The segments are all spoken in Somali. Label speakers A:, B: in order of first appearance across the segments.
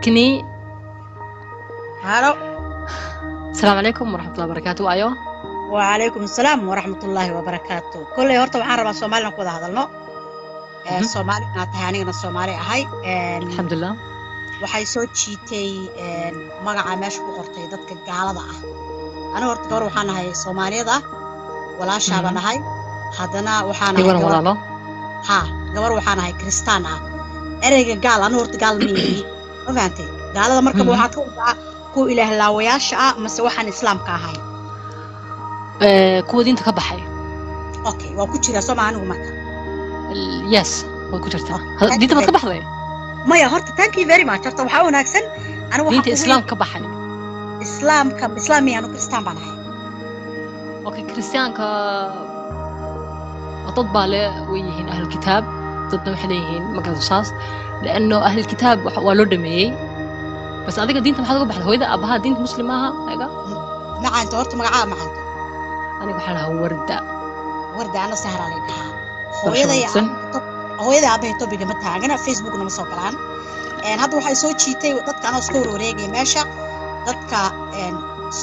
A: Kini.
B: Halo.
A: Asalaamu calaykum waraxmatullahi wabarakaatu ayo.
B: Wacalaykum asalaam waraxmatullaahi wabarakaatu. Kolley horta waxaan rabaa Soomaalina ku wada hadalno. Soomaali inaad tahay, anigana Soomaali ahay.
A: Alxamdulilah.
B: Waxay soo jiitay magaca meesha ku qortay dadka gaalada ah. Aniga horta gabar waxaan ahay Soomaaliyad ah, walaashaabaan ahay, haddana waxaan ahay
A: iwana
B: gabar
A: walaalo.
B: Ha, gabar waxaan ahay Kristaan ah. Ereyga gaal, anigu horta gaal ma yihi, ma fahantay? Gaalada markaba waxaad ka wadaa kuwa Ilaah laawayaasha ah mase waxaan Islaamka ahay?
A: Kuwa diinta ka baxay.
B: Okay, waa ku jiraa soo ma anigu marka?
A: Yes, waad ku jirtaa.
B: Thank
A: diinta
B: you
A: baad ka
B: very
A: baxday.
B: Maya, horta thank you very much. Horta waxaa wanaagsan anigu waxaan
A: diinta
B: kugu
A: Islaam ka baxay.
B: Islaamka, Islaam miya? Anu Kristaan baan ahay.
A: Okay, Kristiyaanka dad baa le way yihiin ahlulkitaab, dadna waxay leeyihiin magacu saas lianno ahlulkitaab waa loo dhameeyey. Bas adiga diinta maxaad uga baxday? Hooyada aabaha diinta Muslim maaha ayaga?
B: Macaanto, horta magacaa, macaanto?
A: Aniga waxaa lahaa Warda.
B: Warda, ana Sahraa lay dhahaa.
A: Barasho
B: Hooyaday
A: wanaagsan.
B: Hooyaday aabahay topiga ma taagana, Facebookna ma soo galaan. Hadda waxay soo jiitay dadka anoo iska warwareegaya meesha, dadka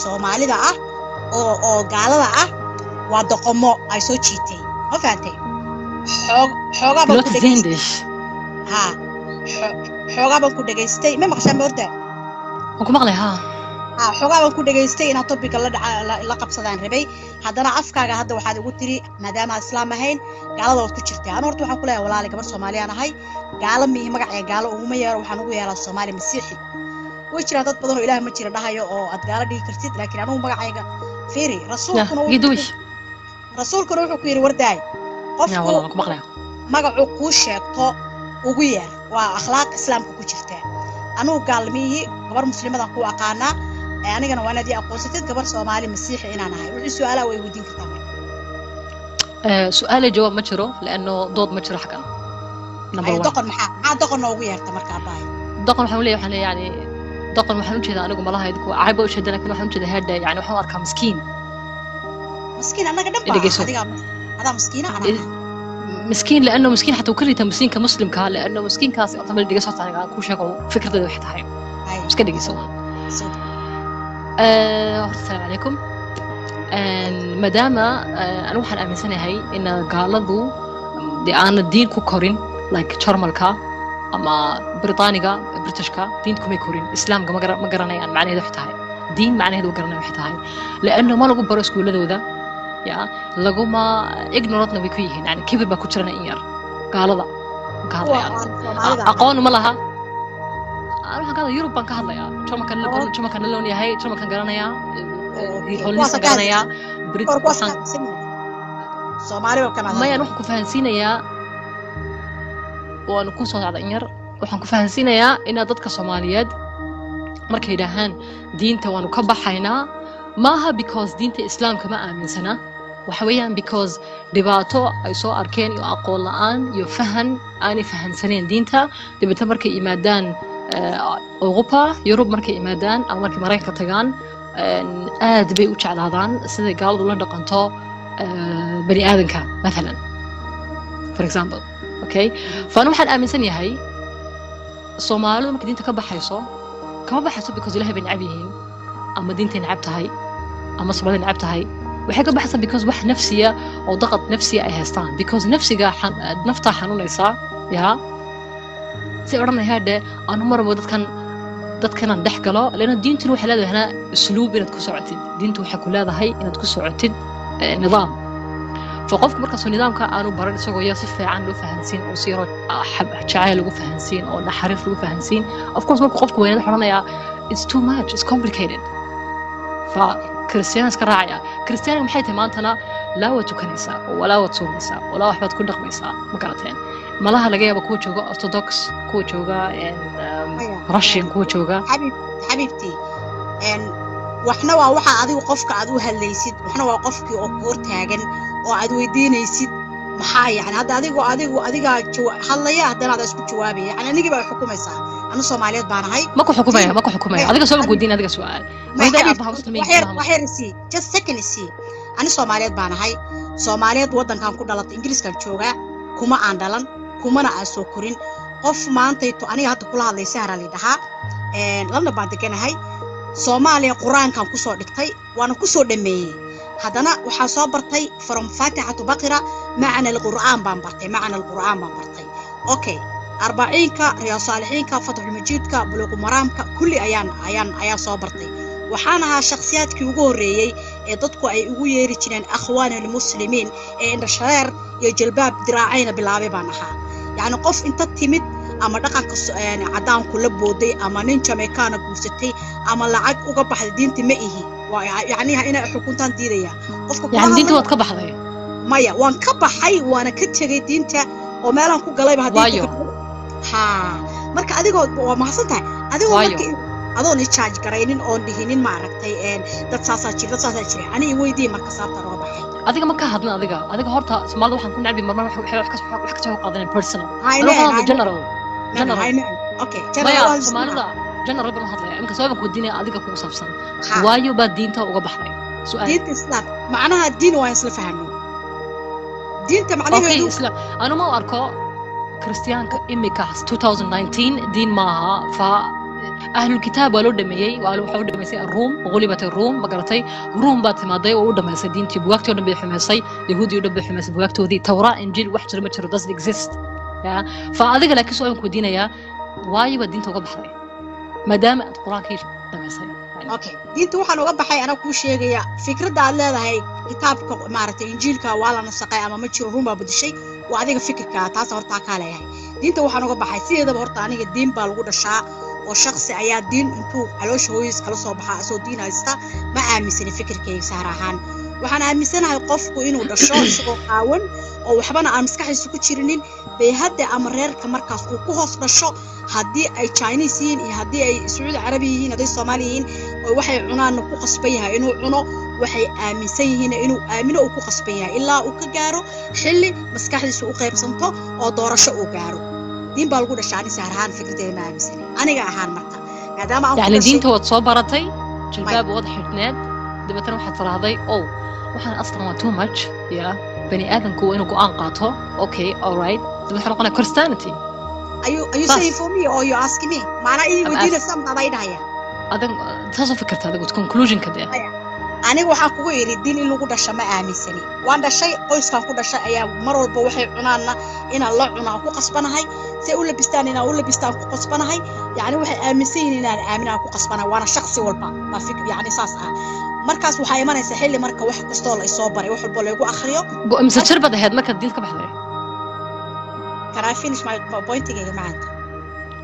B: Soomaalida ah oo gaalada ah waa doqomo ay soo jiitay, ma fahantay? Xoogaa baan ku
A: Leute
B: dhegaystay.
A: Sehen dich.
B: Ha, xoogaa baan ku dhegaystay. Ma maqashaa ma horta?
A: Waan ku maqlay, haa.
B: Ha, xoogaa baan ku dhegaystay. Inaad topiga la dhaca la qabsadaan rabay. Haddana afkaaga hadda waxaad igu tiri maadaama aad Islaam ahayn gaalada waad ku jirtay. Anu horta waxaan ku leeyahay, walaali, gabar Soomaaliyaan ahay, gaalo miihi. Magacaya gaalo uguma yeero, waxaan ugu yeeraa Soomaali Masiixi. Way jiraan dad badan oo Ilaah ma jira dhahayo oo aad gaalo dhigi kartid, laakiin anugu magacayga fiiri.
A: Ya
B: Rasuulkuna
A: giduwish.
B: Rasuulkuna wuxuu ku yidhi, wardaay,
A: ya
B: qofku
A: walaal, waan ku maqlaya.
B: Magacuu kuu sheegto ugu yeer, waa akhlaaq Islaamka ku jirta. Anugu gaalmiihi, gabar Muslimadan ku aqaanaa. Anigana waa inaad ii aqoonsatid gabar Soomaali Masiixi inaan ahay. Wixii su-aalaha way weydiin kartaa marka.
A: Su-aal iyo jawaab ma jiro lianno dood ma jiro xaggan number
B: Ay
A: one.
B: Doqon, maxaa doqon noogu yeerta marka, abaay?
A: Doqon waxaan leeyahay, waxaan leeyahay yani doqon waxaan ujeedaa anigu malaha idinku cayb baa ujeeda, laakiin waxaan ujeedaa heedha, yani waxaan u arkaa miskiin.
B: Miskiin annaga dhan baa.
A: Dhegeyso.
B: Adigaa adaa miskiina anaa.
A: Miskiin لانه مسكين حتى وكليته مسكينka muslimka لانه miskiinkaas horta meel dhegeyso. Horta aniga aan kuu sheego fikradayda waxay tahay.
B: Ay.
A: Iska dhegeyso.
B: Soo.
A: Horta asalaamu calaykum. Maadaama anigu waxaan aaminsanahay in gaaladu dee aana diin ku korin, like Jarmalka ama Britaaniga, Britishka diinta kumay korin, Islaamka ma garanayaan macnaheedu waxay tahay, diin macnaheedu ma garanayaan waxay tahay, لأنه ma lagu baro iskuuladooda ya laguma ignorantna way ku yihiin, yani kibir baa ku jirana in yar gaalada ka
B: Kuwa
A: hadlayaan.
B: aan Soomaalida ahayn.
A: Aqoon ma laha. Aan waxaan ka hadlaya Yurub baan ka hadlayaa, Jarmalkan. Jarmalkan la loon yahay, Jarmalkan garanayaa.
B: Okay.
A: Holnisan
B: Kuwaasa ka
A: garanayaa Brit.
B: Kor kuwaas
A: waxaan
B: ka hadlaysan. Soomaali baa kama
A: mayaan
B: hadlaya.
A: Waxaan ku fahansiinayaa, waan ku soo socda in yar, waxaan ku fahansiinayaa inaad dadka Soomaaliyeed markay yidhaahaan diinta waanu ka baxaynaa, maaha because diinta Islaamka ma aaminsana, waxa weeyaan because dhibaato ay soo arkeen iyo aqoon la'aan iyo fahan aanay fahansaneen diinta. Dabeetna markay yimaadaan Europa, Yurub markay yimaadaan ama markay Maraykanka tagaan, aad bay u jeclaadaan siday gaaladu la dhaqanto bani aadanka mathalan, for example. Okay, faana waxaan aaminsan yahay Soomaalidu markay diinta ka baxayso, kama baxayso because Ilahay bay necab yihiin ama diintay necab tahay ama Soomaalida necab tahay. Waxay ka baxaysaa because wax nafsiya oo daqad nafsiya ay haystaan, because nafsiga naftaa xanuunaysaa yaa si odhanaya dhe anu marabo dadkan dadkanaan dhex galo, lana diintuna waxay leedahay hana usluub inaad ku socotid. Diintu waxay ku leedahay inaad ku socotid nidaam. Faqofku markaasoo nidaamka aanu baran, isagoo yaa si fiican loo fahansiin oo si yaroo jacayl lagu fahansiin oo naxariis lagu fahansiin, of course markuu qofku weynaad xoranayaa it's too much, it's complicated. Fa Kiristiyaan iska raacaya. Kiristiyaaniga maxay tahay maantana? Laa waad tukanaysaa oo walaa waad soomaysaa, walaa waxbaad ku dhaqmaysaa, ma garateen? Malaha laga yaaba kuwa jooga Orthodox, kuwa jooga Russian, kuwa jooga.
B: Xabiibtii, waxna waa waxa adigu qofka aad u hadlaysid, waxna waa qofkii oo ku hor taagan oo aad weydiinaysid. Maxaa yani hadda adigu adigaa hadlaya, haddana adaa isku jawaabaya, yani anigii baa xukumaysaa. Anu Soomaaliyeed baan ahay.
A: Ma ku xukumaya, ma ku xukumaya. Adiga soo ma weydiin adiga su'aal. Hooyaday aabaha muslimiin.
B: Wax yar isii, just second isii. Ani Soomaaliyeed baan ahay, Soomaaliyeed waddankan ku dhalatay, Ingiriiskan joogaa, kuma aan dhalan, kumana aan soo korin. Qof maantayto aniga hadda kula hadlay Sahra la dhahaa. London baan deganahay. Soomaaliya Qur-aankan kusoo dhigtay, waana kusoo dhameeyey. Haddana waxaan soo bartay from Faatixatu Baqira, macna alqur'aan baan bartay, macna alqur'aan baan bartay. Okay, Arbaciinka, Riyaad Saalixiinka, Fatxulmajiidka, Buluuqu Maraamka, kulli ayaan soo bartay. Waxaan ahaa shakhsiyaadkii ugu horreeyey ee dadku ay ugu yeeri jireen Akhwaan Almuslimiin, ee indhashareer iyo jalbaab diraacayna bilaabay baan ahaa. Yacni qof inta timid ama dhaqanka caddaanku la booday ama nin Jamaicaana guursatay ama lacag uga baxday diinta ma ihi. Waa yacniha inay xukuntaan diidaya qofka kula
A: Yani diinta
B: hadlay.
A: Waad ka baxday?
B: Maya, waan ka baxay, waana ka tegay diinta oo meelaan ku galayba haddii
A: Waayo?
B: Ha, marka adigoo waa mahadsan tahay adigoo
A: Waayo?
B: Marka adoon i charge garaynin oon dhihinin, ma aragtay, dad saasaa jira, dad saasaa jira, ani i weydii marka sababtaan uga baxay.
A: Adiga ma ka hadlin. Adiga horta Soomaalida waxaan ku necbi marmar wax ka soo qaadanay personal.
B: Hay.
A: Aniga waxaan hadlay general, general.
B: Okay.
A: Maya.
B: General.
A: Soomaalida general baan u hadlaya imika. Sababaan ku weydiinaya adiga kugu saabsan,
B: Ha.
A: waayo baa diinta uga baxday? Su'aal.
B: Diinta Islaam, macnaha diin waa isla fahno diinta
A: Okay.
B: macnaheedu.
A: Isla anu ma u arko Kristiyaanka imika 2019 diin maaha. Fa Ahlulkitaab waa loo dhameeyey, waxaa u dhamaysay Aruum, ghulibat Aruum, ma garatay? Ruum baa timaaday oo u dhamaysay diintii, bugaagtii oo dhan bay xumaysay, Yahuudii oo dhan bay xumaysay bugaagtoodii, Tawraa, Injiil, wax jiro ma jiro, doesn't exist ya. Fa adiga laakiin su-aalan ku weydiinayaa, waayo baa diinta uga baxday maadaama aad Qur-aankii dhamaysay yani?
B: Okay, diinta waxaan uga baxay anaa kuu sheegaya. Fikradda aad leedahay kitaabka, maaragtay, Injiilka waa la nasaqay ama ma jiro, run baa bedeshay, waa adiga fikirka taas hortaa kaa leeyahay. Diinta waxaan uga baxay sideedaba horta aniga diin baa lagu dhashaa oo shakhsi ayaa diin intuu caloosha hooyadiis kala soo baxaa asoo diin haysta ma aaminsani. Fikirkayga saar ahaan waxaan aaminsanahay qofku inuu dhasho isagoo qaawan oo waxbana aan maskaxdiisa ku jirinin, bayhadda ama reerka markaas uu ku hoos dhasho, haddii ay Chinese yihiin iyo haddii ay Sacuudi Carabi yihiin, hadday Soomaali yihiin, oo waxay cunaanna ku qasban yahay inuu cuno, waxay aaminsan yihiin inuu aamino uu ku qasban yahay, ilaa uu ka gaaro xilli maskaxdiisa u qaybsanto oo doorasho uu gaaro. Diin baa lagu dhashaa ani saar ahaan fikradeyda ma aaminsani aniga ahaan. Marka maadaama aan ku
A: Yani
B: dhashay
A: diinta waad soo baratay, jilbaab waad xidhneed, dabeetana waxaad tiraahday, "Oh, waxaan aslan waa too much." Ya bani aadamku waa inuu go'aan qaato. Okay, alright, dabeet waxaa noqonaya Christianity.
B: Are you
A: Bas.
B: saying for me or you asking me? Maanaa ii
A: I'm
B: weydiinaysa ma adaa dhahaya?
A: Adan saasoo fikirta adigu conclusionka dee.
B: Aniga waxaan kugu idhi diin in lagu dhasho ma aaminsani. Waan dhashay, qoyskaan ku dhashay ayaa mar walba waxay cunaanna inaan la cunaan ku qasbanahay, say u labistaan inaan u labistaan ku qasbanahay, yacni waxay aaminsan yihiin inaan aaminaan ku qasbanahay. Waana shakhsi walba baa fikir yacni saas ah. Markaas waxaa imanaysa xilli marka wax kastoo la isoo baray, wax walbo laygu akhriyo.
A: Mise jir baad ahayd markaad diinta ka baxday?
B: Can I finish my pointigayga maanta?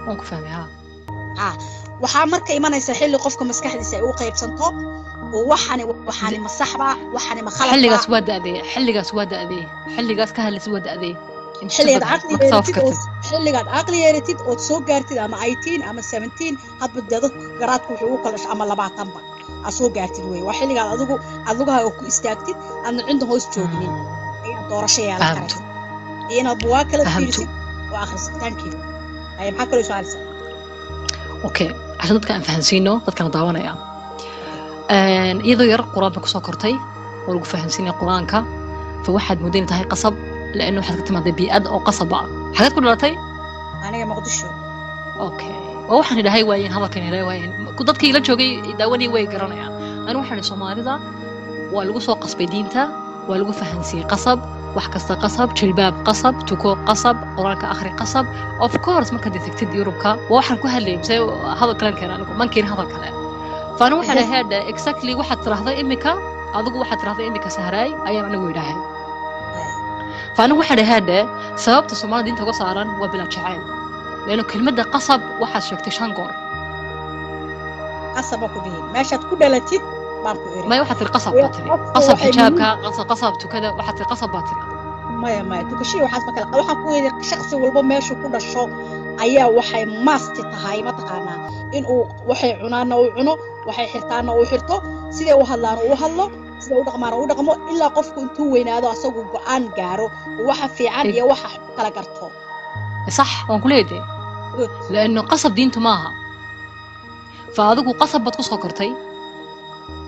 A: Waan ku fahmay, ha.
B: Waxaa marka imanaysa xilli qofka maskaxdiisa ay u qaybsanto oo waxani ma saxba, waxani ma khaladba.
A: Xilligaas waa da'dee? Xilligaas waa da'dee? Xilligaas ka hadlaysa waa da'dee? Inta jir
B: xilligaad
A: baad ahayd
B: caqli
A: marka saa
B: yeelatid oo
A: fikirtay?
B: Xilligaad caqli yeelatid ood soo gaartid ama 18 ama 17, hadba dee dadka garaadku wuxuu u kala dhashay, ama 20ba aad soo gaartid wey. Waa xilligaad adigu aad lugahaaga ku istaagtid, aadna cinda hoos jooginin, ayaad doorasho yeelan
A: Fahamtu.
B: karaysa iyo inaad buwaag kala
A: Fahamtu.
B: fiirisid oo akhrisid. Thank you. Ay, maxaa kaloo su-aalisa?
A: Okay, cashan dadka aan fahansiino, dadkana daawanaya. Iyadoo yar Qur-aan ba kusoo kortay oo lagu fahansiinaya Qur-aanka, fa waxaad moodayn tahay qasab laanna waxaad ka timaaday bii'ad oo qasab ah. Xageed ku dhalatay?
B: Aniga Muqdisho.
A: Okay, waa waxaan idhahay waayeen, hadalkan idhahay waayeen, dadkii ila joogay daawadii way garanayaan. Anigu waxaan idhi Soomaalida waa lagu soo qasbay diinta, waa lagu fahansiiyey qasab, wax kasta qasab, jilbaab qasab, tuko qasab, Qur-aanka akhri qasab. Of course markaad tagtid Yurubka waa waxaan ku hadlayay, mise hadal kalen keena? Anigu man keenin hadal kale. Fa anigu waxaan dhahay exactly waxaad tiraahday imika adigu, waxaad tiraahday imika Sahraay ayaan anigu idhahay. Fa anigu waxaan dhahay sababta Soomaalida diinta uga saaran waa bilaa jacayl, leanno kelmadda qasab waxaad sheegtay shan goor.
B: Qasaba ku dhihin, meeshaad ku dhalatid baan ku iri.
A: Maya, waxaad tiri qasab baa tiri.
B: Qofku
A: qasab
B: waxay
A: xijaabka qasab, qasab tukada, waxaad tiri qasab baa tiri.
B: Maya, maya, tukashii waxaas ma kala. Waxaan ku yidhi shakhsi walba meeshuu ku dhasho ayaa waxay must tahay, mataqaanaa, in uu waxay cunaanna uu cuno, waxay xirtaanna uu xirto, siday u hadlaana uu hadlo, siday u dhaqmaana u dhaqmo, ilaa qofku intuu weynaado asagu go'aan gaaro oo waxa fiican iyo waxa xun kala garto.
A: Sax, waan ku leeyahay.
B: Good.
A: لأنه qasab diintu maaha. Fa adigu qasab baad kusoo kortay,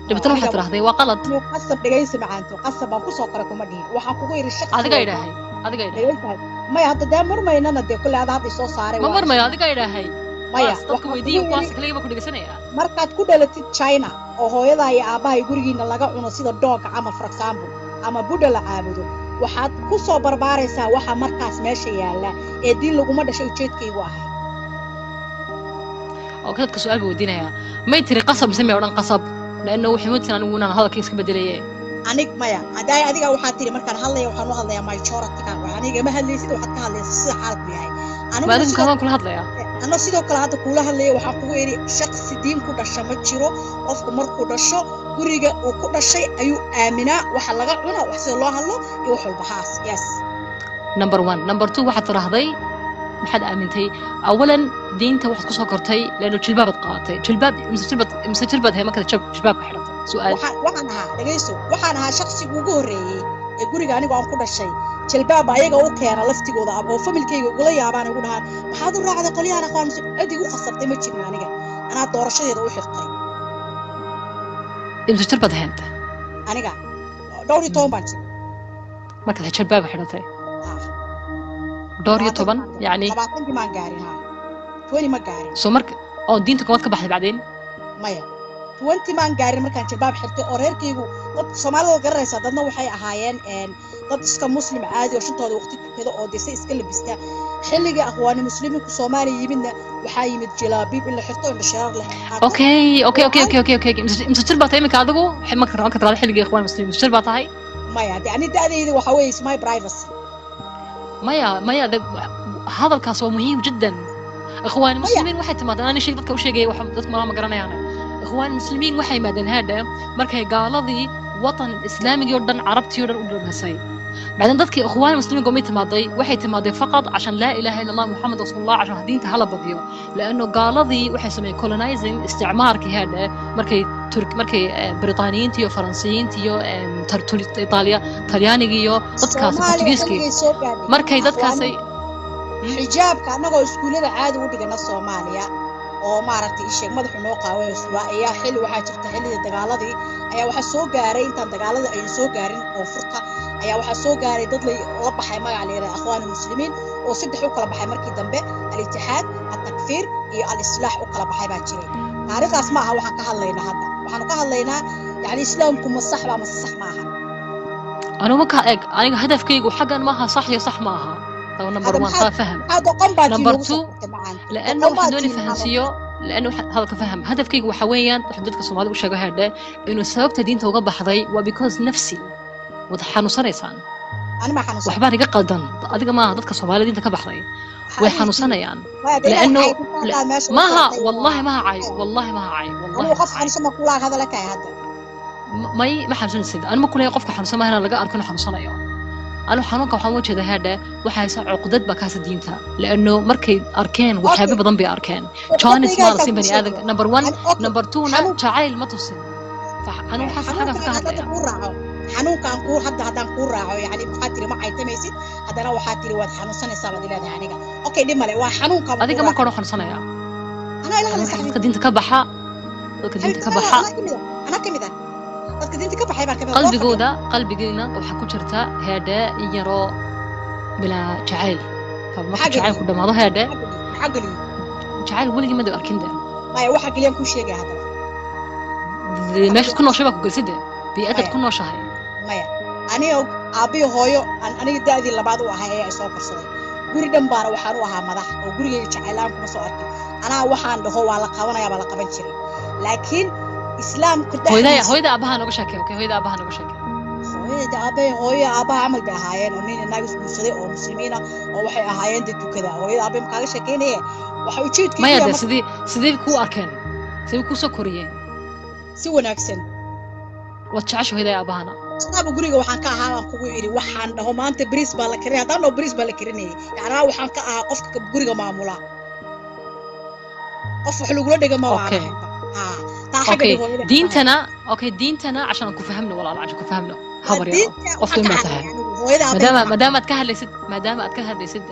A: dabeetana waxaad tiraahday waa qalad.
B: Inuu qasab, dhegaysi macaanto, qasab baan kusoo koray kuma dhihin. Waxaan kugu yidhi shakhsi
A: Adigaa
B: walba
A: idhaahay, adigaa idhaahay.
B: Dhegaysi, maya, hadda dee murmaynana dee kulle ada hadda isoo saaray.
A: Ma murmayo, adigaa idhaahay.
B: Maya,
A: dadka
B: waxaan
A: weydiiya
B: kugu
A: kuwaas
B: yidhi
A: kaliya baa ku dhegeysanaya.
B: Markaad ku dhalatid China oo hooyadaa iyo aabbaha gurigiina laga cuno sida dooga camal, for example, ama Buddha la caabudo, waxaad ku soo barbaaraysaa waxa markaas meesha yaalla ee diin laguma dhashay. Ujeedkaygu ahay.
A: Oo dadka su-aal buu weydiinayaa: may tiri qasab mise may odhan qasab? Laanno waxay moodaysaa anigu inaan hadalka iska bedelaye.
B: Anig maya, haddaay adiga waxaad tiri markaan hadlaya waxaan u hadlayaa majority-ga. Aniga ma hadlaysid, waxaad ka hadlaysaa sida xaalku yahay.
A: Ma
B: aniguna
A: adigu
B: sidoo
A: kaadaan kula hadlayaa.
B: Anna sidoo kale hadda kuula hadlaya waxaan kugu idhi shaqsi diin ku dhasha ma jiro. Qofku markuu dhasho guriga uu ku dhashay ayuu aaminaa waxa laga cuno, wax sida loo hadlo iyo wax walba haas, yes.
A: Number one. Number two, waxaad tiraahday maxaad aamintay? Awalan, diinta waxaad kusoo kortay leanno jilbaabaad qaadatay. Jilbaab mise jilbaad, mise jilbaad hay markaad jilbaabka xidhatay? Su-aal.
B: Waxaan ahaa, dhegayso, waxaan ahaa shaqsiga ugu horreeyey ee guriga anigu aan ku dhashay jilbaabba ayaga u keena laftigooda oo familkayga ugula yaabaan, ugu dhahaan, "Maxaad u raacday qolyahan aqoon?" Cid igu khasabtay ma jirin, aniga anaa doorashadeeda u xirtay.
A: Imse jir baad ahayd?
B: Aniga 14 baan jira.
A: Markaad jilbaabka xidhatay?
B: Ah.
A: 14 yacni?
B: 20-kii maan gaarin, ha, 20 ma gaarin.
A: Soo marka oo diinta kumaad ka baxday bacdeen?
B: Maya, 20 maan gaarin markaan jilbaab xirtay oo reerkaygu dad Soomaalida oo garanaysa, dadna waxay ahaayeen dad iska Muslim caadi oo shantooda waqti tukada oo dee se iska labista. Xilligii Akhwaani Muslimiinku Soomaaliya yimidna waxaa yimid jilaabiib in la xirto, indho shareer la qaato.
A: Okay, imse jir baa tahay iminka adigu marka tiraahdo xilligii Ikhwaan Muslimiin? Imse jir baa tahay?
B: Maya, de ani da'dayda waxaa weeye is my privacy.
A: Maya, maya, hadalkaas waa muhiim jiddan. Ikhwaan Muslimiin waxay timaadeen, ani shay dadka u sheegaya waxa dadku malaha ma garanayaan, Ikhwaan Muslimiin waxay yimaadeen haadha markay gaaladii watan islaamigii oo dhan, carabtii oo dhan u dhamasay. بعدين dadkii Ikhwaan Muslimiin goomay timaaday? Waxay timaaday faqad عشان لا إله إلا الله محمد رسول الله، عشان diinta hala badiyo, لأنه gaaladii waxay sameeyeen colonizing, isticmaarkii haadha markay Turk, markay Britaniyiinta iyo Faransiyiinta iyo Itaaliya, Talyaaniga iyo dadkaas
B: Soomaaliya
A: Portugiiskii
B: xilligay soo gaadhay
A: markay dadkaasay
B: xijaabka annagoo iskuullada caadi u dhigana Soomaaliya oo maaragtay isheeg madaxu noo qaawan suwa ayaa xilli waxaa jirta xilligii dagaaladii ayaa waxaa soo gaaray, intaan dagaaladii aynu soo gaarin koonfurta, ayaa waxaa soo gaaray dad la baxay magaca la yidhahda Akhwaani Muslimiin oo saddex u kala baxay markii dambe: Al-Itixaad, Altakfiir iyo Al-Islaax u kala baxay baa jiray. Taariikhdaas ma aha waxaan ka hadlaynaa hadda. Waxaanu ka hadlaynaa yacni Islaamku ma sax baa mase sax ma aha?
A: Anugu ka eg, aniga hadafkaygu xaggan maaha sax iyo sax ma aha. طبعا number
B: هذا
A: 1
B: maxaa
A: taa faham.
B: Maxaa doqon baa tii
A: number
B: noogu soo
A: 2
B: qortay macaan
A: لأنه
B: doqon
A: waxaan
B: baa
A: doonay
B: tii maxaa loo
A: fahansiiyo, لأنه hadalka faham. Hadafkaygu waxa weeyaan waxaan dadka Soomaalida u sheego hadhe inuu sababta diinta uga baxday waa because nafsi wad xanuunsanaysaan.
B: Ani ma xanuunsan.
A: Waxbaan iga qaldan. Adiga maaha, dadka Soomaalida diinta ka baxday way xanuunsanayaan.
B: Maya, dee inaad
A: لأنه
B: caydo intaad meesha u
A: maaha
B: qortay.
A: والله maha cay, والله maha cay, والله
B: Anigu qof
A: maha cay.
B: xanuunsan ma kula hadala kahay hadda?
A: May, ma xanuunsanaysid. Anu ma kuleeyahay qofka xanuunsan maaha inaan laga arko inuu xanuunsanayo. Anu xanuunka waxaan uga jeedaa hadhe waxa haysa cuqdad baa kaasa diinta, لأنه markay arkeen waxyaabo badan bay arkeen. Chance ma la siin bani aadanka, number one. Number two-na jacayl ma tusin. Anu waxaas xaggaas ka
B: xanuunkaan hadda
A: hadlaya.
B: Kuu raaco xanuunkaan kuu hadda haddaan kuu raaco, yani maxaa tiri? Ma caytamaysid, haddana waxaa tiri waad xanuunsanaysaa baad ileedahay aniga. Okay, dhib male, waa xanuunkaan
A: Adiga marka hore xanuunsanaya.
B: Anaa ila
A: Anu
B: hadlaysa.
A: Dadka diinta ka baxa, dadka diinta ka baxa.
B: Anaa kamid ah, anaa kamid ah dadka diinta ka baxay baan kamid ah.
A: Qalbigooda, qalbigiina waxaa ku jirta heedhe in yaroo bilaa jacayl. Marka
B: Maxaa
A: jacaylku dhamaado heedhe.
B: Maxaa geliyo?
A: Jacayl weligii mada arkin de.
B: Maya, waxa geliyaan kuu sheegaya haddaba.
A: Meeshaad ku nooshay baa ku gelisay de, bii'adaad
B: Maya.
A: ku nooshahay.
B: Maya, aniga aabbiyo hooyo aan aniga da'dii labaad u ahay ayaa isoo korsaday. Guri dhan baana waxaan u ahaa madax oo gurigayga jacaylaan kuma soo arkin. Anaa waxaan dhaho waa la qabanaya baa la qaban jiray, laakiin Islaamka
A: hooyada
B: dhexdiisa.
A: Hooyada aabaha nooga sheekay. Okay, hooyada aabaha nooga sheekay.
B: Hooyada aabbahay, hooyo aabbaha camal bay ahaayeen oo nin naag isguursaday oo Muslimiin ah oo waxay ahaayeen dee tukada. Hooyada aabbahay ma kaaga sheekaynaye? Waxa ujeedkaygu
A: Maya,
B: yahay
A: de sidee kuu arkeen, sidee kuu soo koriyeen?
B: Si wanaagsan.
A: Waad jecesha hooyada aabahana?
B: Sidaaba guriga waxaan ka ahaa, aan kugu idhi, waxaan dhaho maanta bariis baa la karinaya, haddaan dhaho bariis baa la karinayay, yacnaa waxaan ka ahaa qofka guriga maamula, qof wax lagula dhega ma waan ahaynba. Haa, taa xagga
A: okay
B: dhig hooyada.
A: Diintana, okay, diintana عشان ku fahamno walaal, عشان ku fahamno habar yaro.
B: Diinta
A: qofka
B: waxaan ka
A: inbaa
B: cararaya
A: tahay
B: anigu hooyada aabbahay
A: maadaama
B: waxaan
A: maadaama aad ka hadlaysid, maadaama aad ka hadlaysid,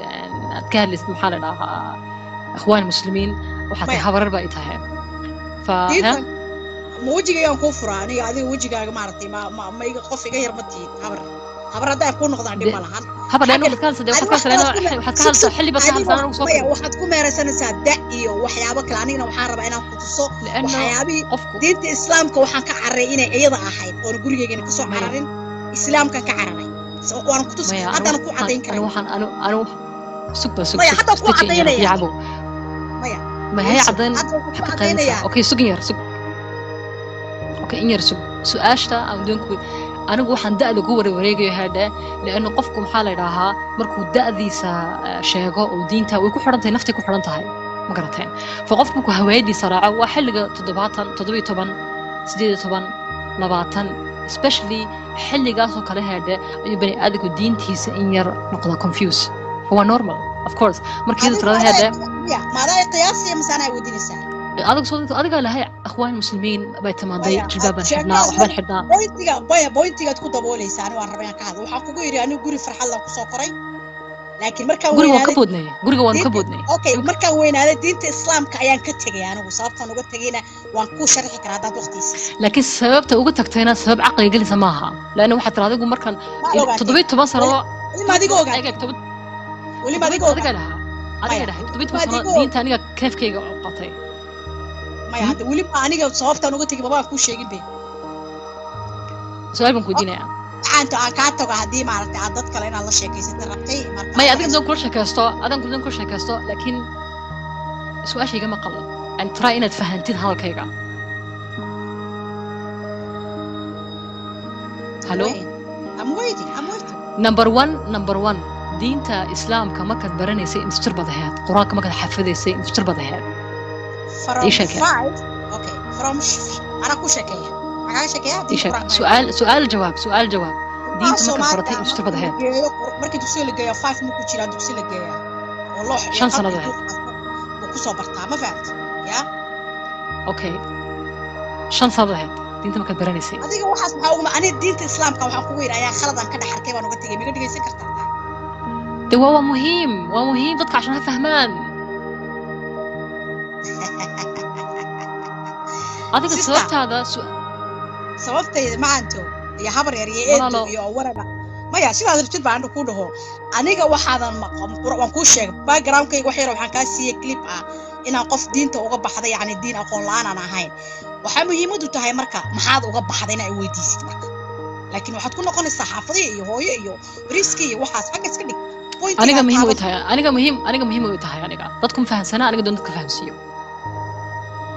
A: aad ka hadlaysid, maxaa la dhahaa, Ikhwaan Muslimiin, waxaa tahay
B: Maya.
A: Habarar baa i tahay fa
B: Diinta ma wejigaygaan kuu furaa aniga? Adiga wejigaaga maaragtay ma iga qof iga yar ma tihid habar Habar haddaan kuu noqdaan dhib ma lahan.
A: Habar lana waxaad ka hadlaysaa, waxaad ka hadlaysaa xilli baad ka hadlaysaa anigu soo
B: maya, waxaad ku meeraysanaysaa da iyo waxyaabo kale. Anigana waxaan rabaa inaan ku tuso waxyaabihii diinta islaamka waxaan ka cararay inay iyada ahayd, oona gurigeygana kasoo cararin, islaamkan ka cararay. Waan ku tus, haddana ku caddayn karay.
A: Waxaan anu sug ba sug.
B: Maya, hadda ku caddaynaya.
A: Maya, ma hay caddayn, waxaad ka qaynaysaa. Okay, sug in yar, sug. Okay, in yar sug. Su-aashta aan doonku anigu waxaan da'da ku wareegayo hadhe, lianna qofku maxaa la idhaahaa markuu da'diisa sheego oo diinta way ku xidhan tahay, naftay ku xidhan tahay, ma garateen? Fa qofku markuu hawaayadiisa raaco waa xilliga 70, 17, 18, 20, especially xilligaasoo kale heedhe ayuu bani aadamku diintiisa in yar noqda confuse. Waa normal, of course, markii tirada heedhe.
B: Maadaa qiyaasiya mise anaa weydiinaysaa?
A: Adiga soo adigaa lahay akhwaan muslimiin bay timaaday, jilbaab baan xidhnaa, waxbaan xidhnaa.
B: Pointiga boya pointigaad ku daboolaysaa anigu waan rabay inaan ka hadlo. Waxaan kugu yidhi anigu guri farxad lan kusoo koray, laakiin markaan
A: guriga waan ka boodnay, guriga waan ka boodnay.
B: Okay, markaan weynaaday diinta islaamka ayaan ka tegay. Anigu sababtaan uga tegayna waan kuu sharxi karaa haddaad waqti siiso.
A: Laakiin sababta uga tagtayna sabab caqliga gelisa maaha, laanna waxaad tira adigu markaan 17 sano.
B: Weli ma adiga ogaatay? Weli ma adiga
A: ogaatay? Lahaa adiga dhahay 17 sano diinta aniga keefkayga u qatay.
B: Maya, hadda weli ma aniga sababtaan uga tegay babaan kuu sheegin be.
A: Su-aal baan ku weydiinayaa.
B: Macaanto, aan kaa tago haddii maaragtay aad dad kale inaad la sheekaysata rabtay. Marka
A: maya, adiga doon kula sheekaysto, adan doon kula sheekaysto, laakiin su-aasha igama qabo and try inaad fahantid hadalkayga. Hallo?
B: I'm waiting, I'm waiting.
A: Number one, number one, diinta islaamka markaad baranaysay imse jir baad ahayd? Qur-aanka markaad xafidaysay imse jir baad ahayd?
B: From five. Okay, from anaa ku sheekeeya, maxaa sheekeeya?
A: Su'aal, su'aal, jawaab, su'aal, jawaab. Diinta markaad baratay imse jir baad ahayd?
B: Markii dugsiga la geeyo 5 markuu jiraa dugsi la geeyaa oo loox
A: 5 sannadood ahayd
B: buu kusoo bartaa, ma fahamti ya?
A: Okay, 5 sannadood ahayd diinta markaad baranaysay.
B: Adiga waxaas maxaa uguma? Aniga diinta islaamka waxaan kugu yidhi ayaa khalad aan ka dhex arkay baan uga tegay. Miga dhegaysan kartaa taa?
A: De waa muhiim, waa muhiim dadka cashan ha fahmaan. Adiga sababtaada.
B: Sababtayda macanto iyo habar yar iyo eedo iyo waraga maya, sidaad rabtid baan ku dhaho. Aniga waxaadan waan kuu sheegay backgroundkayga wax yar, waxaan kaa siiyey clip ah inaan qof diinta uga baxday, yacni diin aqoon la'aan aan ahayn. Waxaa muhiimadu tahay marka maxaad uga baxday inaa weydiisid marka, laakiin waxaad ku noqonaysaa xaafadihi iyo hooyo iyo riski iyo waxaas xagga iska dhig.
A: Aniga muhiim way tahay, aniga muhiim, aniga muhiim way tahay. Aniga dadku ma fahansana, aniga doon dadka fahansiiyo.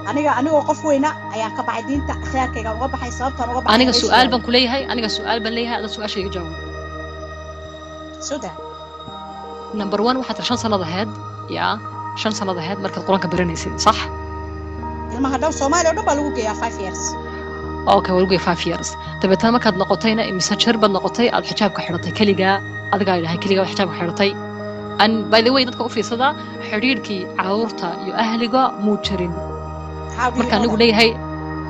B: Aniga anigoo qof weyna ayaan ka baxay diinta, khiyaarkaygaan uga baxay, sababtaan uga baxay.
A: Aniga su'aal baan ku leeyahay, aniga su'aal baan leeyahay, ada su'aasha iga jawaab.
B: Soo daa.
A: Number one, waxaad 5 sanad ahayd yaa, 5 sanad ahayd markaad qur-aanka baranaysay, sax?
B: Ilmaha dhow Soomaaliya oo dhan baa lagu geeyaa 5 years.
A: Okay, waa lagu geeyaa 5 years. Dabeetana markaad noqotayna imise jir baad noqotay aad xijaabka xidhatay keligaa? Adigaa idhahay keligaa waad xijaabka xidhatay. And by the way, dadka u fiirsada xidhiidhkii carruurta iyo ahliga muu jirin marka anigu leeyahay,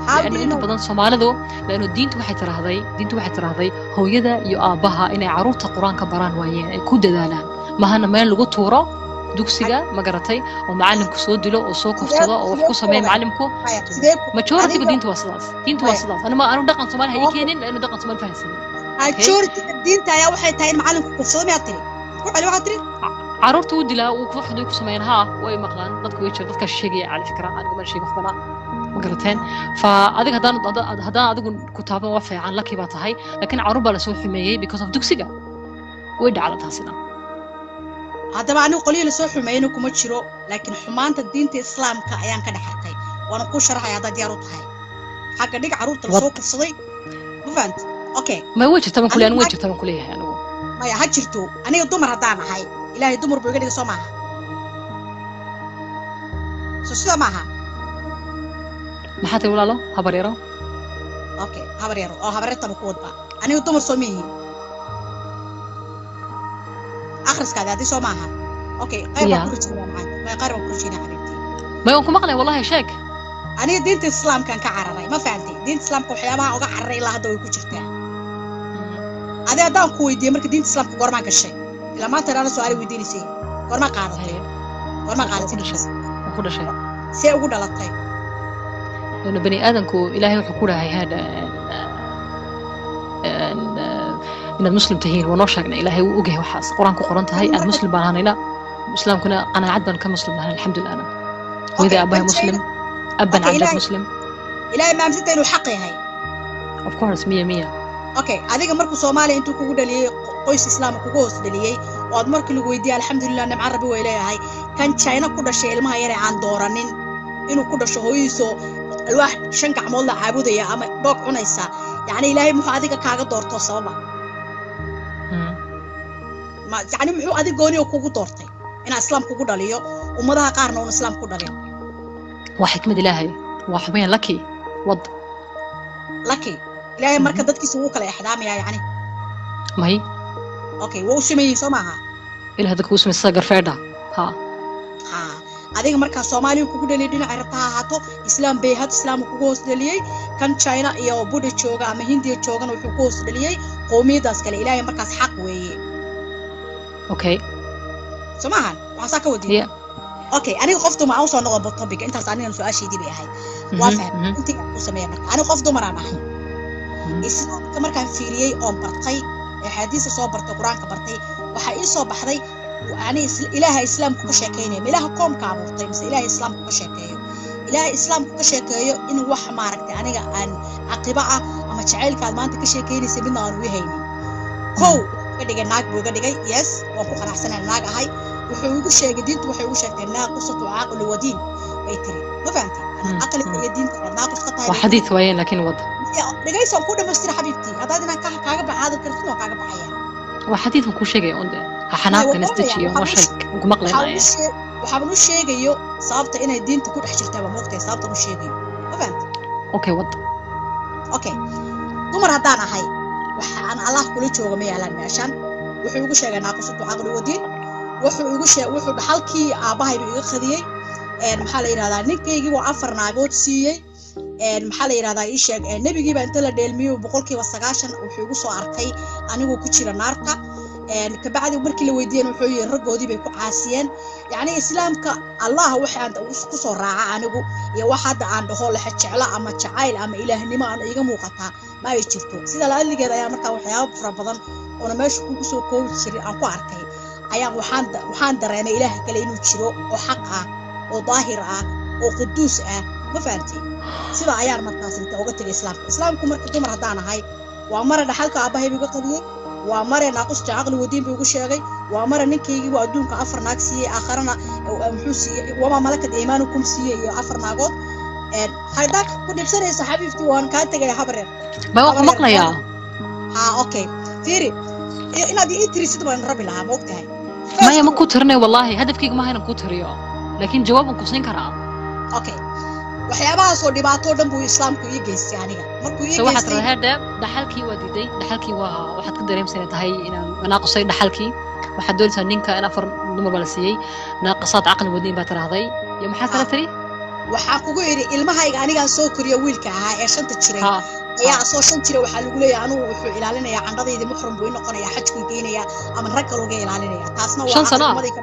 A: لأنه inta badan Soomaalidu, لأنه diintu waxay tiraahday, diintu waxay tiraahday hooyada iyo aabbaha inay carruurta qur-aanka baraan waayeen, ay ku dadaalaan, mahana meel lagu tuuro dugsiga, ma garatay, oo macalinku soo dilo oo soo kufsado oo wax ku sameeya macalinku. Majority-ga diintu waa sidaas, diintu waa sidaas. Anu ma anu dhaqan Soomaali ha ii keenin, لأنه dhaqan Soomaali fahansan.
B: Majority-ga diinta ayaa waxay tahay in macalinku kufsado, miyaad tiri? Ku celi waxaad tiri.
A: Carruurta wuu dilaa, wuu waxdu ku sameeyaan, haa, way maqlaan dadku, way jira dadka sheegaya. Cala fikra anigu ma sheego waxbana, ma garateen? Fa adiga haddaan adigu ku taaban waa fiican, laki baa tahay, laakiin carruur baa lasoo xumeeyey because of dugsiga, way dhacda taasina.
B: Haddaba anigu qolyihii lasoo xumeeyeyna kuma jiro, laakiin xumaanta diinta islaamka ayaan ka dhex arkay, waana kuu sharaxaya haddaad diyaar u tahay. Xagga dhig carruurta lasoo kufsaday, ma fahamti? Okay.
A: Ma way jirta baan kuleeyahay, way jirta baan kuleeyahay anigu.
B: Maya, ha jirto. Aniga dumar haddaan ahay, ilaahay dumar buu iga dhigay, soo maaha? So sida maaha.
A: Maxaa tahay walaalo? Habar yaro.
B: Okay, habar yaro oo habaryartaba ku wadba. Aniga dumar soo miyihi? Akhriskaadi haddii soo maaha. Okay, qayr baan ku rajaynaa macaan, may qayr baan ku rajaynaa xabiibtii.
A: May waan ku maqlay wallahi, sheeg.
B: Aniga diinta islaamkaan ka cararay, ma fahantay? Diinta islaamka waxyaabaha uga cararay ilaa hadda way ku jirtaa. Adi haddaan ku weydiiyey marka diinta islaamka goormaa gashay? Ilaa maanta idhaana su'aal weydiinaysay. Goormaa qaadatay? Goormaa qaadatay?
A: Ku dhashay.
B: See ugu dhalatay?
A: Lana bani aadamku ilaahay wuxuu ku dhahay hada Inaad muslim tihiin waa noo sheegnay, Ilaahay wuu ogyahay waxaas, qur-aan ku qoran tahay. Aan muslim baan ahanayna, islaamkuna qanaacad baan ka muslim nahay, alxamdulilah. Ana hooyaday, aabahay muslim, aban
B: Okay,
A: can jad
B: Ilaahay-
A: muslim.
B: Ilaahay ma aaminsantahay inuu xaq yahay?
A: Of course, miya miya.
B: Okay, adiga markuu Soomaaliya intuu kugu dhaliyey, qoys islaama kugu hoos dhaliyey, oo aad markii lagu weydiiyey alxamdulilah, nimca Rabbi way leeyahay, kan China ku dhashay, ilmaha yare aan dooranin inuu ku dhasho hooyadiisoo alwaax shan gacmood la caabudaya ama dhoog cunaysa, yacni Ilaahay muxuu adiga kaaga doortoo sababa? Ma yacni muxuu adig gooni oo kugu doortay inaa islaam kugu dhaliyo, ummadaha qaarna uun islaam ku dhalin?
A: Waa xikmad Ilaahay, waa xubeen laki wad.
B: Laki Ilaahay marka dadkiisa wuu kala exdaamayaa yacni?
A: May.
B: Okay, waa u sameeyey, soo maaha?
A: Ilaah dadka uu sameeyey sida garfeedha, ha.
B: Ha, adiga markaa Soomaaliya kugu dhaliyay, dhinaca rabta ha ahaato, islaam bayhad islaam kugu hoos dhaliyey. Kan China iyo Buddha jooga ama Hindiya joogana wuxuu ku hoos dhaliyey qowmiyadaas kale. Ilaahay markaas xaq weeye.
A: Okay.
B: Soo maahan? Waxaasaa ka wadiin.
A: Yeah.
B: Okay, aniga qof dumar aan usoo noqdo topic. Intaas anigan su-aashaydii bay ahayd, waa fahmay intii ku sameeya. Marka aniga qof dumaraan ahay, islaamka markaan fiiriyey oon bartay, axaadiista soo bartay, qur-aanka bartay, waxaa ii soo baxday yani Ilaaha islaamku ka sheekeynaya, ma Ilaaha koomka abuurtay mise Ilaaha islaamku ka sheekeeyo? Ilaaha islaamku ka sheekeeyo in wax maaragtay aniga aan caqibo ah ama jacaylka aad maanta ka sheekeynaysa midna aan ugu haynin. Kow, iga dhigay naag buu iga dhigay. Yes, waan ku qanacsanaa naag ahay. Wuxuu igu sheegay, diintu waxay igu sheegtay naaqusatu caqli wadiin bay tiri. Ma fahamtay? Caqliga iyo diinta inaad naaqus ka tahay.
A: Waa xadiid waayeen, laakiin wad.
B: Dhegayso, ku dhamaystira xabiibtii. Haddaad inaan kaaga baxa hadalka rabtid, waan kaaga baxaya.
A: Waa xadiid baan kuu sheegaya un de, ha xanaaqin, isdejiyo, noo sheeg, waan ku maqlaynaya.
B: Waxaaban u sheegayo sababta inay diinta ku dhex jirtaa, baa moogtahay sababtan u sheegayo. Ma fahamtay?
A: Okay, wad.
B: Okay, dumar haddaan ahay, waxa aan Allah kula jooga ma yaalaan meeshan. Wuxuu igu sheegay naaqusatu caqli wadiin. Wuxuu igu sheeg, wuxuu dhaxalkii aabbahayba iga qadiyey. Maxaa la yidhahdaa, ninkaygii waa afar naagood siiyey. Maxaa la yidhahdaa, ii sheeg, nebigiiba inta la dheelmiyo 90% wuxuu igu soo arkay anigoo ku jira naarta. Kabacdi markii la weydiiyena wuxuu yidhi raggoodii bay ku caasiyeen. Yacni islaamka Allah waxa aan ku soo raaca anigu iyo wax hadda aan dhaho lexe jeclo ama jacayl ama ilaahnimo aan iiga muuqataa ma ay jirto. Sida la-adligeed ayaa markaa waxyaabo fara badan oona meesha kugu soo koobi jirin aan ku arkay ayaan waxaan dareemay ilaah kale inuu jiro oo xaq ah oo daahir ah oo quduus ah. Ma fahamtay? Sida ayaan markaas inta uga tegay islaamka. Islaamku marka dumar haddaan ahay, waa mare dhaxalka aabbahay buu iga qadiyey, waa mare naaqusta caqli wadiin buu igu sheegay, waa mare ninkaygii waa adduunka afar naag siiyey, aakharana muxuu siiyey, wamaa malakad iimaanukum siiyey iyo afar naagood. Haddaa ku dhibsanaysa xabiibtii, waan kaa tegaya, habareer.
A: Ma waan ku maqlayaa.
B: Ha, okay, fiiri, inaad ii tirisid baan rabi lahaa, ma ogtahay?
A: Maya, ma ku tirinayo wallaahi, hadafkayga maaha inaan kuu tiriyo, laakiin jawaab waan ku siin karaa.
B: Okay, waxyaabahaasoo dhibaato dhan buu islaamku ii geystay aniga markuu ii
A: So waxaad
B: geystay.
A: Rabaa heerdhe, dhaxalkii waa diiday, dhaxalkii waa waxaad ka dareemsan inay tahay inaan naaqusay dhaxalkii. Waxaad doonaysaa ninka in afar dumar baa la siiyey, naaqisaad caqli wadiin baa tiraahday, iyo maxaa kale tiri?
B: Waxaa kugu yidhi ilmahayga anigaan soo koriyo, wiilka ahaa ee shanta jiray ayaa soo shan jira, waxaa lagu leeyahay anugu wuxuu ilaalinayaa candhadayda, muxrim buu ii noqonayaa, xajkuu geynayaa ama rag kaloo ga ilaalinaya. Taasna waa
A: 5 sano ah?
B: Caqlimadii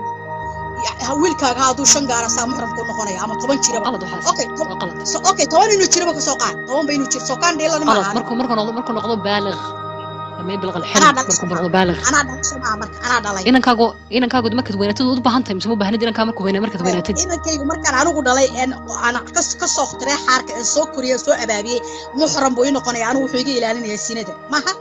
B: ka wiilkaaga hadduu 5 gaara saa muxrimku noqonaya ama 10 jiraba.
A: Qalad waxaas.
B: Okay.
A: Waa qalad.
B: So okay, 10 inuu jiraba ka soo qaad, 10 ba inuu jiro, soo kaan dheelana ma
A: qalad.
B: ahan.
A: Markuu noqdo baalig, لما يبلغ الحلم.
B: Anaa dhalay.
A: Markuu noqdo baalig.
B: Anaa dhalay, soo maaha? Marka anaa dhalay.
A: Inankaagu markaad weynaatid waad u baahan tahay mise ma baahnid inankaa markuu weynaa, markaad weynaatid?
B: Inankaygu markaan anigu dhalay een aan ka soo tiray xaarka een soo koriyey, soo abaabiyey, muxram buu ii noqonaya anigu, wuxuu iga ilaalinayaa sinada, maha?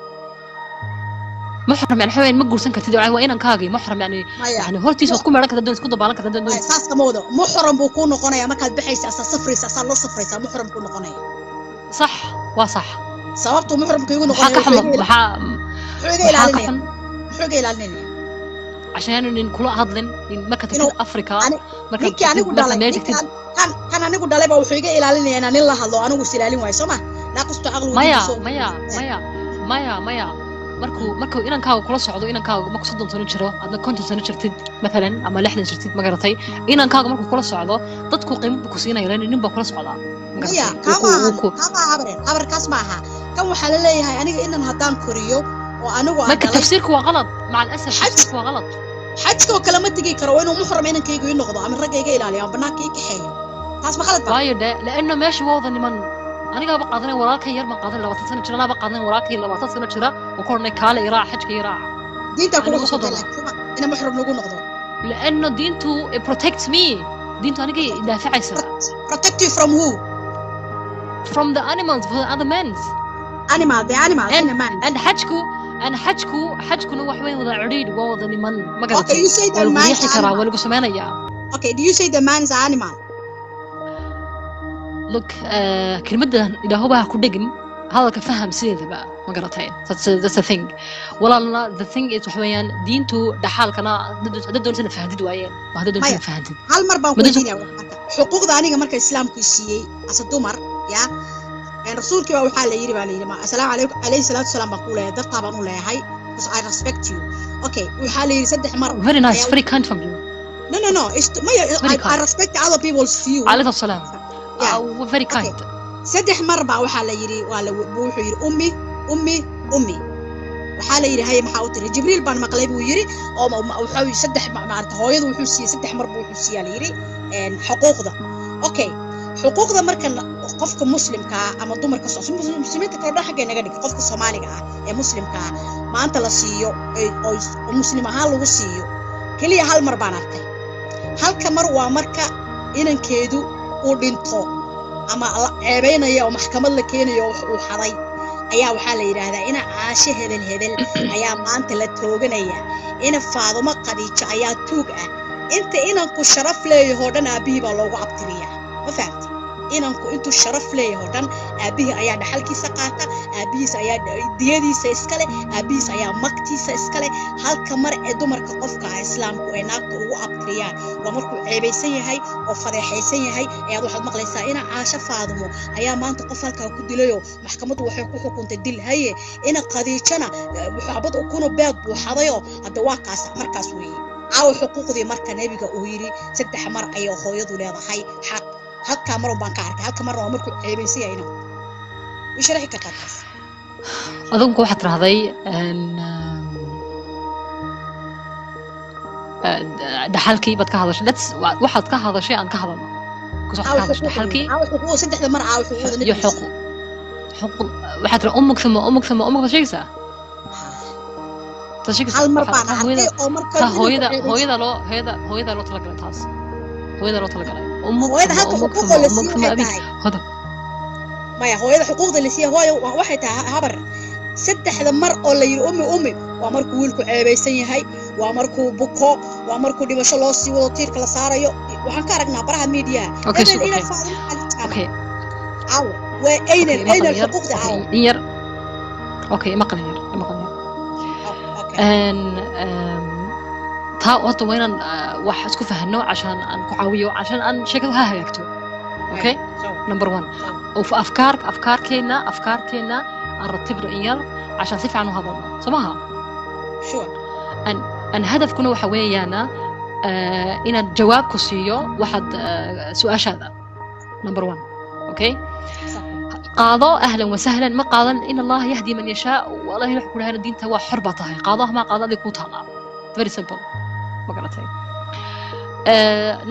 A: Muxram yani xaween ma guursan kartid, waa inankaagii muxram yani.
B: Maya.
A: Yani hortiisa waad ku meeran kartaa doon, isku dabaalan kartaa doon.
B: Maya, saas kama wado. Muxram buu kuu noqonaya markaad baxaysa, asaa safraysa, asaa la safraysa, muxram kuu noqonaya.
A: Sax, waa sax.
B: Sababtuu muxramka igu
A: maxaa
B: noqonaya
A: ka
B: wuxuu
A: xun
B: iga
A: maxaa
B: muxuu iga
A: maxaa ka
B: ilaalinaya
A: xun?
B: Muxuu iga ilaalinaya?
A: عشان nin kula hadlin nin marka tagtid Afrika, marka
B: ninkii anigu
A: marka
B: dhalay
A: meel tagtid.
B: Ninkaan kan anigu dhalay baa wuxuu iga ilaalinaya inaan nin la hadlo, anigu is ilaalin waayo, soo ma naaqistu caqli
A: maya
B: wadiin soo
A: maya maya maya maya, markuu inankaagu kula socdo, inankaagu markuu 30 sano jiro, adna 50 sano jirtid mathalan ama 60 jirtid, ma garatay? Inankaagu markuu kula socdo, dadku qiimo buu ku siinaya lan nin baa kula socdaa, ma
B: maya
A: garatay?
B: Kaa
A: Wuu
B: maaha
A: ku
B: kaa maaha habareer, habar, kaas ma aha. Kan waxaa la leeyahay aniga inan haddaan koriyo oo anigu aan
A: marka
B: dhalay.
A: Tafsiirku waa qalad maca alasaf.
B: Xaj
A: tafsiirku waa qalad.
B: Xajkoo kale ma tegi karo, waa inuu muxram inankaygu ii noqdo ama ragga iga ilaaliyo ama banaanka ii kaxeeyo. Taas ma khalad ba?
A: Waayo dhe, laano meesha waa wada niman. Anigaaba qaadanay walaalkan yar baan qaadanay 20 sano jira, anaaba qaadanay walaalkay 20 sano jira oo ka odhanay kaale iraac, xajka iraac.
B: Diinta kugu
A: Anigu soo
B: xukuntay
A: doona.
B: Laakiin ina muxrim lagu noqdo.
A: لأنه diintu it protects me. Diintu anigay daafacaysaa.
B: Protect you from who?
A: From the animals, from the other men.
B: Animal, the animal
A: And
B: in a man.
A: And xajkuna wax weyn wada cidhiidh, waa wada niman, ma
B: Okay,
A: garatay?
B: You say
A: Waa
B: the
A: lagu
B: man
A: riixi karaa,
B: animal.
A: waa lagu sameynayaa.
B: Okay, do you say the man's animal?
A: Look, kelmaddan ilaahuba ha ku dhegin, hadalka faham sideedaba, ma garatay? That's the thing, walaalna. The thing is, waxa weeyaan diintu dhaxaalkana hadda doonaysa fahantid waayeen, waa hadda doonaysa
B: Maya.
A: Fahantid.
B: Hal mar baan ku
A: Ma
B: weydiinaya marka xuquuqda aniga marka islaamku siiyey asa dumar ya een rasuulkii baa waxaa la yiri, baa la yiri ma assalaamu calaykum, calayhi salaatu wasalaam baan ku leeyahay, dartaa baan u leeyahay because I respect you. Okay, waxaa la yiri saddex mar
A: Very nice.
B: Ayaa-
A: Very kind from you.
B: No, it's maya,
A: Very
B: I
A: kind.
B: Respect other people's view.
A: Calayhi salaam.
B: Yeah.
A: Very kind.
B: Saddex mar baa waxaa la yiri, waa la wuxuu yiri ummi, ummi, ummi. Waxaa la yiri haye, maxaa u tiri? Jibriil baan maqlay buu yiri oo wuxuu yiri saddex maarata hooyadu wuxuu siiyey saddex mar buu wuxuu siiyaa la yiri xuquuqda. Okay, xuquuqda marka qofka muslimka ah ama dumarka muslimiinta kale dhan xaggay naga dhig, qofka soomaaliga ah ee muslimka ah maanta la siiyo oo muslim ahaan lagu siiyo keliya hal mar baan arkay. Halka mar waa marka inankeedu uu dhinto ama la ceebaynaya oo maxkamad la keenayo oo wax uu xaday ayaa waxaa la yidhaahdaa ina Caashe hebel hebel ayaa maanta la tooganaya, ina Faadumo Qadiijo ayaa tuug ah. Inta inanku sharaf leeyahoo dhan aabbihii baa loogu abtiriyaa, ma fahamti? Inanku intuu sharaf leeyahoo dhan aabbihii ayaa dhaxalkiisa qaata, aabbihiis ayaa diyadiisa iskale, aabbihiis ayaa magtiisa iskale. Halka mar ee dumarka qofka ah islaamku ay naagta ugu abtiriyaan waa markuu ceebaysan yahay oo fadeexaysan yahay ayaad waxaad maqlaysaa ina Caasho Faadumo ayaa maanta qof halkaa ku dilayoo maxkamaddu waxay ku xukuntay dil, haye ina Qadiijana xabad ukuna beed buu xadayoo hadda waa kaas. Markaas weeye caawa xuquuqdii marka nebiga uu yidhi saddex mar ayay hooyadu leedahay xaq. Halkaa mar baan ka arkay, halka marna waa markuu ceebaysan yahay inanku. Way sharaxi kartaa taas?
A: Adinku waxaad tirahday dhaxalkii baad ka hadashay. Let's waxaad ka hadashay aan ka hadalno. Because waxaad ka
B: caawa
A: hadashay
B: xuquuqdii
A: dhaxalkii
B: caawa xuquuq saddexda mar, caawa xuquuqda
A: iyo
B: nebiga.
A: Xuquuq waxaad tiri ummuk thumma ummuk thumma ummuk baad sheegaysaa, taad sheegaysaa.
B: Hal mar baan
A: taa
B: arkay
A: hooyada
B: oo marka
A: taa
B: inanku
A: hooyada
B: ceebaysan.
A: Hooyada loo talagalay, taas hooyada loo talagalay, ummuk
B: Hooyada
A: thumma
B: halka
A: ummuk
B: xuquuqoo
A: thumma
B: la
A: ummuk
B: siiyo
A: thumma
B: waxay
A: abik
B: tahay
A: hoda.
B: Maya, hooyada xuquuqda la siiya hooyo waxay tahay habar saddexda mar oo la yidhi ummi ummi waa markuu wiilku ceebaysan yahay, waa markuu buko, waa markuu dhimasho loo sii wado, tiirka la saarayo. Waxaan ka aragnaa baraha miidiyaha
A: Okay,
B: hebel
A: so
B: ina
A: okay.
B: Faadimo Cali Jaamac.
A: Okay.
B: Caawa waa aynan
A: Okay,
B: aynan
A: maqal yar.
B: xuquuqda
A: Okay.
B: caawa.
A: In yar, okay, maqal yar, maqal yar.
B: Okay.
A: Taa horta waa inaan wax isku fahanno عشان aan ku caawiyo, عشان aan sheekadu ha hagaagto, okay?
B: So
A: Number one oo afkaarkeena aan ratibno in yar عشان si fiican u hadalno, soo maaha?
B: Sure.
A: An hadafkuna waxa weeyaana inaad jawaab ku siiyo waxaad su-aashaada, number one, okay?
B: Sax.
A: Qaado, ahlan wasahlan. Ma qaadan, in allaha yahdi man yashaa. Wallahi wuxuu ku dhahay diinta waa xor baa tahay, qaadaha ma qaado adig kuu taalaa. Very simple, ma garatay?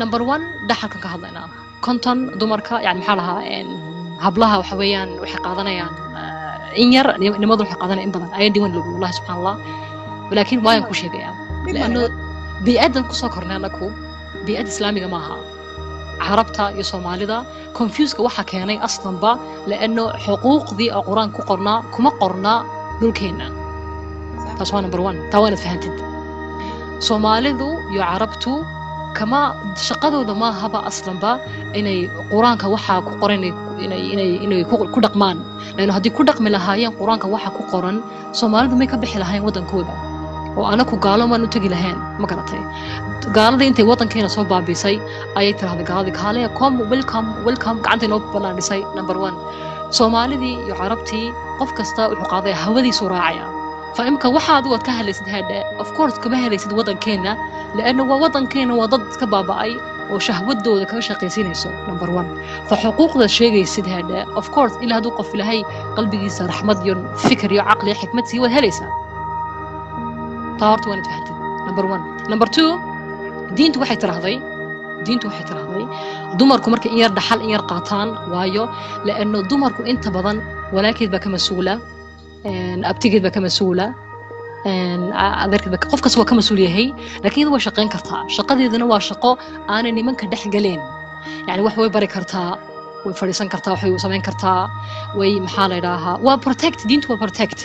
A: Number one, dhaxalkan ka hadlaynaa. 50 dumarka yani maxaa lahaa hablaha waxa weeyaan waxay qaadanayaan in yar, nimadu waxay qaadanayaan in badan ayaa diiwan lagu, wallahi subxaan allah, laakiin waayan ku sheegayaa
B: Dhib male.
A: لأنه بيئadan kusoo kornay anaku bii'ad islaamiga maaha. Carabta iyo soomaalida confuseka waxaa keenay aslanba لأنه xuquuqdii oo qur-aan ku qornaa kuma qorna dhulkeenna. Taas waa number one, taa waa inaad fahantid. Soomaalidu iyo carabtu kama shaqadooda maahaba aslanba inay qur-aanka waxaa ku qoran inay ku dhaqmaan, لأنه haddii ku dhaqmi lahaayeen qur-aanka waxa ku qoran, soomaalidu may ka bixi lahayn waddankooda oo anaku gaalo maan u tegi lahayn, ma garatay? Gaaladii intay waddankeena soo baabiisay ayay tirahday gaaladii kaaleya, come, welcome, welcome, gacantay noo banaadhisay. Number one, soomaalidii iyo carabtii qof kasta wuxuu qaadaya hawadiisu raacaya. Fa imka waxa adigu aad ka helaysid hadhe, of course kama helaysid waddankeena, لأنه waa waddankeena waa dad iska baaba'ay oo shahwadooda kaga shaqaysiinayso, number one. Fa xuquuqda sheegaysid hadhe, of course ilaa hadduu qof ilaahay qalbigiisa raxmad iyo fikir iyo caqli iyo xikmad sii, waad helaysaa. Taa horta waanad fahantid, number one. Number two, diintu waxay tiraahday Diintu waxay tiraahday dumarku marka in yar dhaxal in yar qaataan, waayo laano dumarku inta badan walaalkeed baa ka mas-uula, abtigeed baa ka mas-uula, adeerkeed baa, qof kasta waa ka mas-uul yahay. Laakiin iyadu way shaqayn kartaa, shaqadeeduna waa shaqo aanay nimanka dhex galeen. Yani wax way bari kartaa, way fadhiisan kartaa, waxay samayn kartaa, way, maxaa la idhaahaa, waa protect. Diintu waa protect,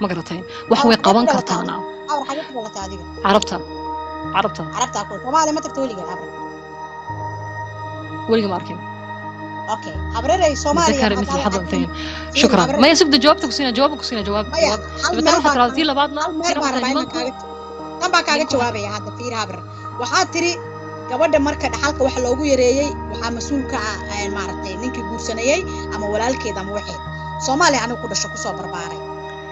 A: ma garateen? Wax way qaban kartaana.
B: Habar, xagee ku dhalatay adiga?
A: Carabta, Carabta.
B: Carabtaa ku Soomaaliya ma tagta weligaa, habar?
A: Weliga ma arkin.
B: Okay, habrerey, Soomaaliya.
A: ذكر مثل حظ الأنثيين. شكرا. ما يسبد جوابتك وسينا جوابك وسينا جواب.
B: Maya.
A: جواب.
B: Hal
A: dabeetana
B: meel
A: waxaa
B: baan
A: tiraahdaa tii labaadna
B: hal meel
A: tiina
B: baan
A: waxaa
B: rabaa inaan
A: nimanku
B: kaaga, tan baan kaaga jawaabaya hadda. Fiir habar, waxaa tiri gabadha marka dhaxalka waxa loogu yareeyey waxaa mas-uul ka ah maaragtay, ninkii guursanayey ama walaalkeed ama waxeed. Soomaaliya anigu ku dhasho, kusoo barbaaray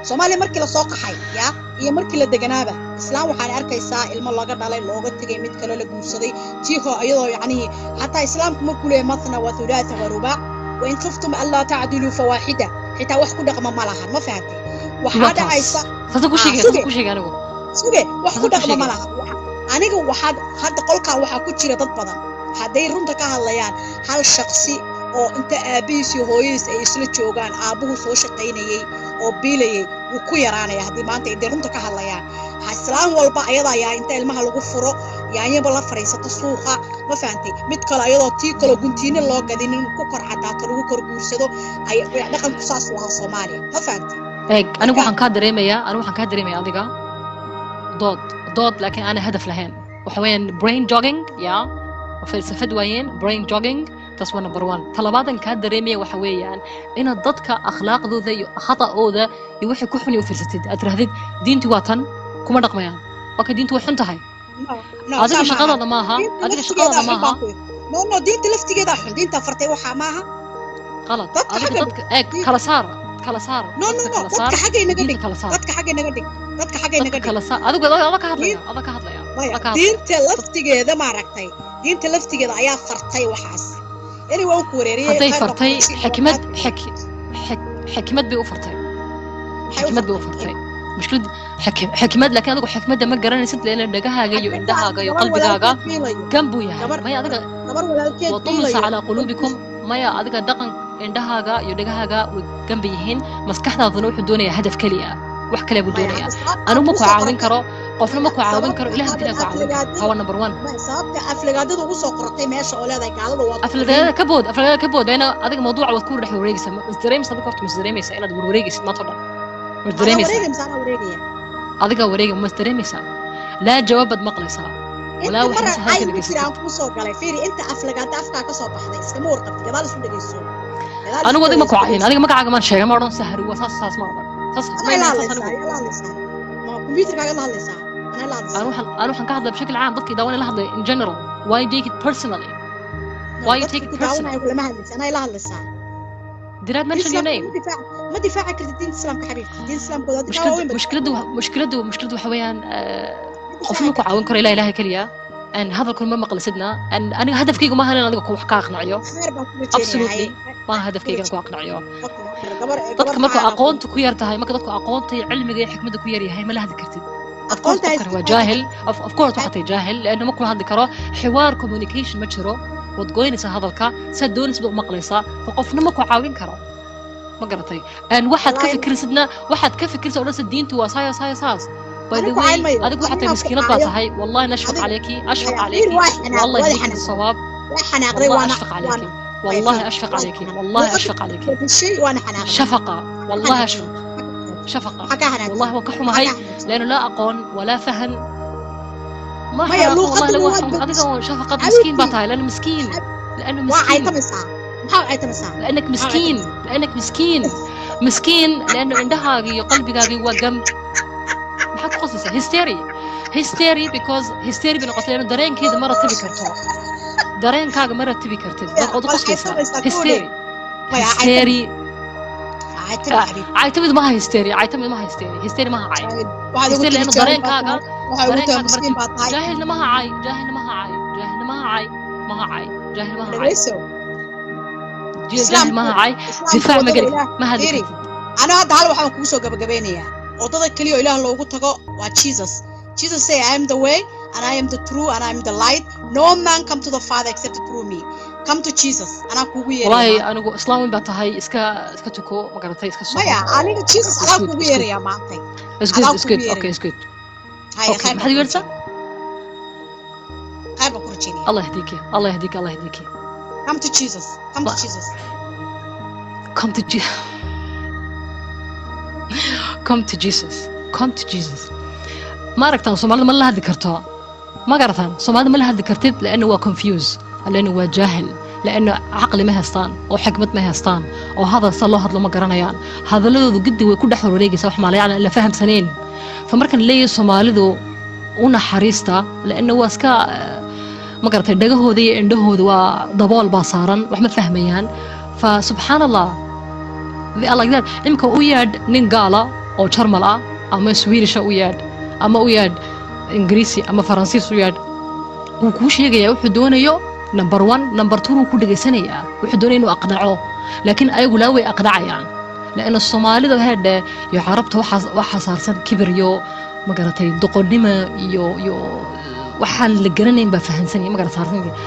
B: Soomaaliya. Markii lasoo qaxay ya iyo markii la deganaaba, islaam waxaan arkaysaa ilmo laga dhalay, looga tegay, mid kale la guursaday, tiiho iyadoo yacnihii xataa islaamku markuu leeyahay mathna wa thulaatha wa rubaac wa in khiftum anlaa tacdiluu fawaaxida, xitaa wax ku dhaqma ma lahan. Ma fahantay? Waxaa
A: waa taas.
B: dhacaysa
A: Saasaan ku
B: Ah,
A: sheegay.
B: Suge.
A: Saasaan ku sheegay anigu.
B: Suge, wax ku
A: Saasaan ku
B: dhaqma ma
A: sheegay.
B: laha. Aniga waxaad hadda qolkan waxaa ku jira dad badan hadday runta ka hadlayaan, hal shaqsi oo inta aabbihiis iyo hooyadiis ay isla joogaan, aabbuhu soo shaqaynayey oo biilayay, wuu ku yaraanaya haddii maanta ay dee runta ka hadlayaan. Islaan walba ayada ayaa inta ilmaha lagu furo yaanyaba la fadhiisato suuqa. Ma fahantay? Mid kale ayadoo tii kaloo guntiino loo gadin in ku kor cadaato, lagu kor guursado ay dhaqanku saas u ahaa Soomaaliya. Ma fahantay?
A: Eeg, anigu waxaan kaa dareemayaa, anigu waxaan kaa dareemayaa adiga dood dood, laakiin aanay hadaf lahayn. Waxa weeyaan brain jogging ya falsafad waayeen, brain jogging. Taas waa number one. Talabaadan kaa dareemaya waxa weeyaan inaad dadka akhlaaqdooda iyo khata'ooda iyo wixii ku xun u fiirsatid, aad tirahdid diinti waa tan, kuma dhaqmayaan. Okay, diintu way xun tahay.
B: No,
A: adiga
B: saa maaha.
A: Shaqadaada maaha.
B: Diinta
A: Adiga
B: laftigeedaa
A: shaqadaada
B: xun
A: maaha.
B: baan ku yidhi. No, diinta laftigeedaa xun, diinta fartay waxaa maaha.
A: Qalad.
B: Dadka
A: Adiga
B: xagga
A: dadka eeg, kala saar, kala saar.
B: No, no.
A: Dadka
B: No.
A: kala saar.
B: Dadka xaggay naga
A: Diinta
B: dhig.
A: kala saar.
B: Dadka xaggay naga dhig, dadka xaggay naga
A: Dadka
B: dhig.
A: kala saar. Adigu ada ka hadlaya, ada ka hadlaya.
B: Maya.
A: Ada ka hadlaya.
B: Diinta laftigeeda, maaragtay, diinta laftigeeda ayaa fartay waxaas. Anyway, waan ku wareeriyey.
A: Hadday
B: Khayr baan
A: fartay
B: ku siin.
A: Xikmad, xikmad bay u fartay.
B: Maxay u
A: Xikmad bay u
B: fartay?
A: fartay. Mushkilad xikmad, laakiin adigu xikmadda ma garanaysid, leena dhagahaaga iyo indhahaaga iyo
B: Gabar
A: qalbigaaga
B: walaalkeed biilayo.
A: Gan buu yahay. Maya, adiga
B: Gabar walaalkeed
A: وطمس
B: biilayo.
A: على قلوبكم. Maya, adiga dhaqan indhahaaga iyo dhagahaaga way ganba yihiin, maskaxdaaduna wuxuu doonayaa hadaf keliya, wax kale buu
B: Maya,
A: doonayaa.
B: hadda sababta
A: Anigu ma
B: ugu
A: ku
B: soo
A: caawin
B: qoratay
A: karo, qofna ma ku caawin
B: sababta
A: karo, ilaah kaliya ku caawin karo.
B: aflagaadada
A: Hawa number one.
B: Maya, sababta aflagaadada ugu soo qoratay meesha oo leedahay gaalada waa
A: Aflagaadada ka bood, aflagaadada ka bood, leena adiga mawduuca waad ku dhex wareegaysaa. Ma isdareemaysa adiga horta? Ma isdareemaysaa inaad warwareegaysid maanta o dhan? Ma
B: Adaa
A: isdareemaysaa?
B: wareegaya mise anaa wareegaya?
A: Adiga wareega. Ma isdareemaysaa? Laa jawaab baad maqlaysaa walaa
B: Inta
A: waxaad
B: mara
A: hadalka
B: cay ugu jira
A: dhegaysatid.
B: Aan kuu soo galay. Fiiri, inta aflagaada afkaa ka soo baxday iskama warqabti. Gadaal isu dhegeyso, gadaal isku
A: Anigu adiga ma ku
B: dhegeyso.
A: cayin, adiga magacaaga maan sheegay, ma odhan Sahri waa saas, saas ma odhan, saas
B: Anaa
A: ma
B: ila
A: saas.
B: hadlaysaa?
A: Anigu
B: Ila hadlaysaa ma computerkaaga la hadlaysaa? Anaa ila hadlaysaa?
A: Anu waxaan ka hadlay بشكل عام, dadkii daawanay la hadlay in general. Why you take it personally?
B: No,
A: Why you
B: dadka
A: take it
B: ku
A: personal?
B: daawanaya kulama hadlaysa, anaa ila hadlaysaa.
A: Did I mention your
B: Islaamka
A: name?
B: ma difaaci kartid diinta Islaamka, xabiibti. Diinta Islaamka waa dadka
A: Mushkiladu
B: waaweyn ba
A: mushkiladu waxa weeyaan
B: ma
A: qofna
B: difaaci
A: ku caawin
B: kartid.
A: karo ilaa Ilaahay keliya aan hadalkuna ma maqlisidna. Aan aniga hadafkaygu maaha inaan adiga ku wax ka aqnaciyo.
B: Khayr baan ku rajeynayaa.
A: Absolutely.
B: Haye.
A: Maaha hadafkayga inaan ku aqnaciyo.
B: Okay, gabar
A: Dadka
B: gabar
A: markuu
B: caan ah.
A: aqoonta ku yar tahay, marka dadku aqoonta iyo cilmiga iyo xikmadda ku yar yahay, ma la hadli kartid. Of course.
B: Aqoonta
A: Qofkan waa jaahil, of course waxaa tahay jaahil, لأنه ma kula hadli karo. Xiwaar, communication ma jiro. Waad goynaysaa hadalka, saad doonaysa baad u maqlaysaa, fa qofna ma ku caawin karo. Ma garatay? Aan waxaad ka
B: Wallaahi
A: fikirsidna, waxaad ka fikirsa oo dhan diintu waa saaya saaya saas. By the
B: Anigu
A: way,
B: cayn mayo.
A: adigu waxaad tahay
B: Aniga ku
A: miskiinad baa
B: caayo.
A: tahay. والله نشفق
B: Adiga
A: عليكي, أشفق
B: maya, fiir,
A: عليكي.
B: waa xanaaqday.
A: والله
B: waa
A: يهديك
B: xanaaqday.
A: للصواب.
B: Waa xanaaqday.
A: والله
B: Waana
A: أشفق
B: waana
A: عليكي.
B: maya,
A: والله
B: fiir,
A: أشفق
B: waa
A: عليكي.
B: xanaaqday.
A: والله
B: luqadda
A: أشفق عليكي.
B: bedeshay, waana xanaaqday.
A: شفقة. والله
B: xanaaqday.
A: أشفق شفقة.
B: Maxaa kaa xanaaqsan?
A: والله waa ka
B: Maxaa
A: xumahay
B: kaa xanaaqsan?
A: لأنه لا أقون ولا فهم ما
B: Maya,
A: حناقة والله
B: luuqadana
A: لو
B: waad
A: adiga
B: bedeshay.
A: شفقة مسكين
B: Xabiibtii.
A: baa tahay, لأنه مسكين، لأنه
B: Waa
A: مسكين.
B: caytamaysaa, maxaa u caytamaysaa?
A: لأنك
B: Maxaa u
A: مسكين.
B: caytamaysaa?
A: لأنك مسكين، مسكين، لأنه indhahaaga iyo qalbigaaga waa gam. Maxaad ku qoslaysaa? Hysteria, hysteria, because hysteria bay noqotay, لأنه dareenkeeda ma ratibi karto, dareenkaaga ma ratibi kartid.
B: Maya,
A: waad
B: waad
A: qoslaysaa.
B: caytamaysaa kuwani.
A: Hysteria.
B: Maya,
A: hysteria.
B: caytami, xabiibti.
A: Caytamid maaha hysteria, caytamid maaha hysteria, hysteria maaha cay.
B: Jaahil waxaad ugu
A: hysteria
B: tiri
A: لأنه
B: jaahil baa
A: dareenkaaga
B: tahay, waxay ugu tahay
A: dareenkaaga
B: miskiin
A: martib
B: baa tahay.
A: Jaahilna maha cay, jaahilna maha cay, jaahilna maha cay, maha cay, jaahil maha cay.
B: Dhegeyso.
A: Jaahil
B: Islaamku
A: maha cay.
B: Islaamku
A: Difaac ma
B: waddada
A: geli
B: Ilaah
A: ma hadli
B: fiiri
A: kartid.
B: Aniga hadda hal waxaan kugu soo gabagabeynayaa: waddada keliya oo Ilaah loogu tago waa Jesus. Jesus say, "I am the way And I am the true and I am the light. No man come to the Father except through me. Come to Jesus. Anaa kuugu yeeraya
A: Wallahi
B: maanta.
A: Anigu islaam weyn baa tahay, iska tuko, ma garatay, iska soco.
B: Maya, aniga Jesus
A: It's
B: anaa
A: good,
B: kuugu
A: it's good.
B: yeeraya maantay.
A: It's good.
B: Adaa
A: It's
B: kuugu
A: good.
B: yeeraya.
A: Okay, it's good.
B: Haya,
A: Okay.
B: khayr
A: Maxaad
B: baan
A: igu
B: ku
A: yeertaa?
B: rajaynaya, khayr baan ku rajaynaya.
A: Allah yahdiki, Allah yahdiki, Allah yahdiki.
B: Come to Jesus. Come to Jesus.
A: Come to Jesus. Come to Jesus. Ma aragtaan, Soomaalida ma la hadli karto, ma garataan? Soomaalida ma la hadli kartid لأنه waa confuse, لأنه waa jaahil, لأنه caqli ma haystaan oo xikmad ma haystaan oo hadal sa loo hadlo ma garanayaan. Hadaladoodu giddi way ku dhex wareegaysaa, wax maalayacni la fahamsanayn. Fa markan leeyahay Soomaalidu u naxariista, لأنه waa iska, ma garatay, dhagahooda iyo indhahooda waa dabool baa saaran, wax ma fahmayaan. Fa subxaan Allah, they are like that. Imika u yeedh nin gaala oo Jarmal ah ama Swiidisha u yeedh, ama u yeedh Ingiriisi ama Faransiis u yeedh, wuu kuu sheegayaa wuxuu doonayo. Number one, number two, wuu ku dhegaysanayaa wuxuu doonaya inuu aqnaco. Laakiin ayagu laa way aqnacayaan, لأن Soomaalida heedhe iyo Carabta waxaa saarsan kibir iyo, ma garatay, doqonnimo iyo waxaan la garanayn baa fahansanaya, ma garat, saarsan.